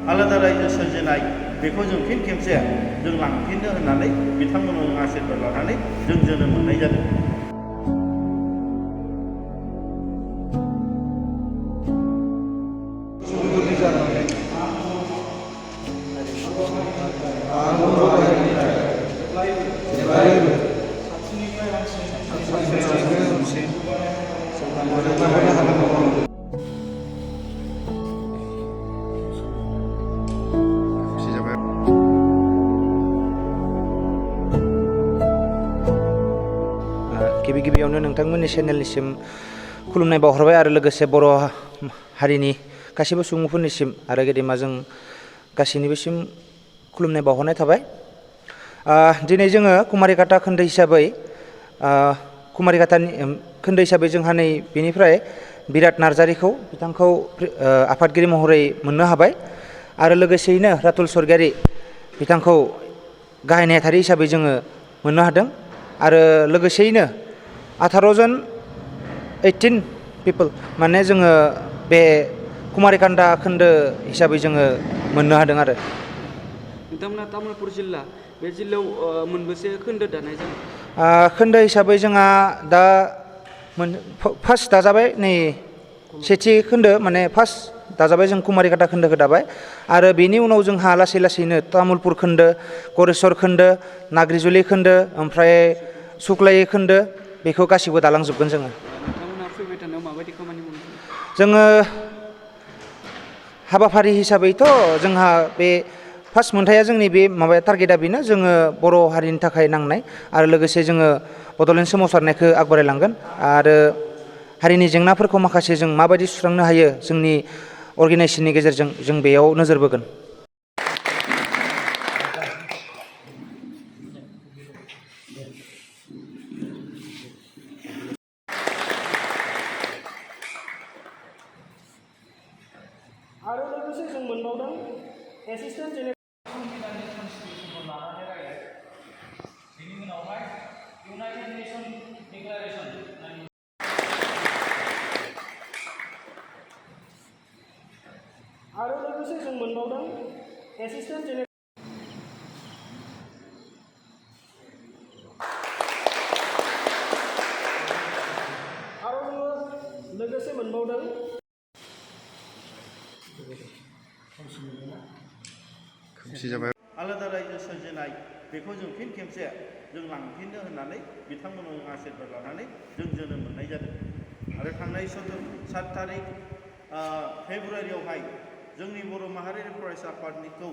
आलादा रायजो सोरजिनाय बेखौ जों फिन खेबसे जों लांफिननो होननानै बिथांमोनाव जों आशीर्बाद लानानै जों जोनोम मोननाय जादों। गिबियावनो नोंथांमोननि चेनेलनिसिम खुलुमनाय बावहरबाय आरो लोगोसे बर' हारिनि गासैबो सुबुंफोरनिसिम आरो गेदेमा जों गासैनिबोसिम खुलुमनाय बावहरनाय थाबाय। दिनै जोङो कुमारि गाथा खोन्दो हिसाबै कुमारि गाथानि खोन्दो हिसाबै जोंहा नै बेनिफ्राय बिराट नार्जारिखौ बिथांखौ आफादगिरि महरै मोननो हाबाय आरो लोगोसेयैनो रातुल स्वर्गियारि बिथांखौ गाहाय नेहाथारि हिसाबै जोङो मोननो हादों आरो लोगोसेयैनो 18 जन 18 पिपोल माने जोङो बे कुमारि गाथा खोन्दो हिसाबै जोङो मोननो हादों आरो नोंथांमोना तामुलपुर जिल्ला बे जिल्लायाव मोनबेसे खोन्दो दानाय जादों? खोन्दो हिसाबै जोंहा दा फार्स्ट दाजाबाय नै सेथि खोन्दो माने फार्स्ट दाजाबाय जों कुमारि गाथा खोन्दोखौ दाबाय आरो बेनि उनाव जोंहा लासै लासैनो तामुलपुर खोन्दो, गरेस्वर खोन्दो, नाग्रिजुलि खोन्दो, ओमफ्राय सुक्लायै खोन्दो बेखौ गासिबो दालांजोबगोन जोङो। नोंथांमोना फैबाय थानायाव माबायदि खामानि मावनो? जोङो हाबाफारि हिसाबैथ' जोंहा बे फार्स्ट मोनथाया जोंनि बे माबाया टारगेटआ बेनो जोङो बर' हारिनि थाखाय नांनाय आरो लोगोसे जोङो बड'लेण्ड सोमावसारनायखौ आगबारायलांगोन आरो हारिनि जेंनाफोरखौ माखासे जों माबायदि सुस्रांनो हायो जोंनि अर्गेनाइजेसननि गेजेरजों जों बेयाव नोजोर बोगोन। आरो लोगोसे जों मोनबावदों एसिस्टेन्ट जेनेरेल बेनि उनावहाय इउनाइटेड नेशन डिक्लारेशन आरो लोगोसे जों मोनबावदों एसिस्टेन्ट जेनेरेल आरो जोङो लोगोसे मोनबावदों आलादा रायजो सोरजिनाय बेखौ जों फिन खेबसे जों लांफिननो होननानै बिथांमोनाव जों आशीर्बाद लानानै जों जोनोम मोननाय जादों आरो थांनाय 7 तारिख फेब्रुवारियावहाय जोंनि बर' माहारियारि फरायसा आफादनिखौ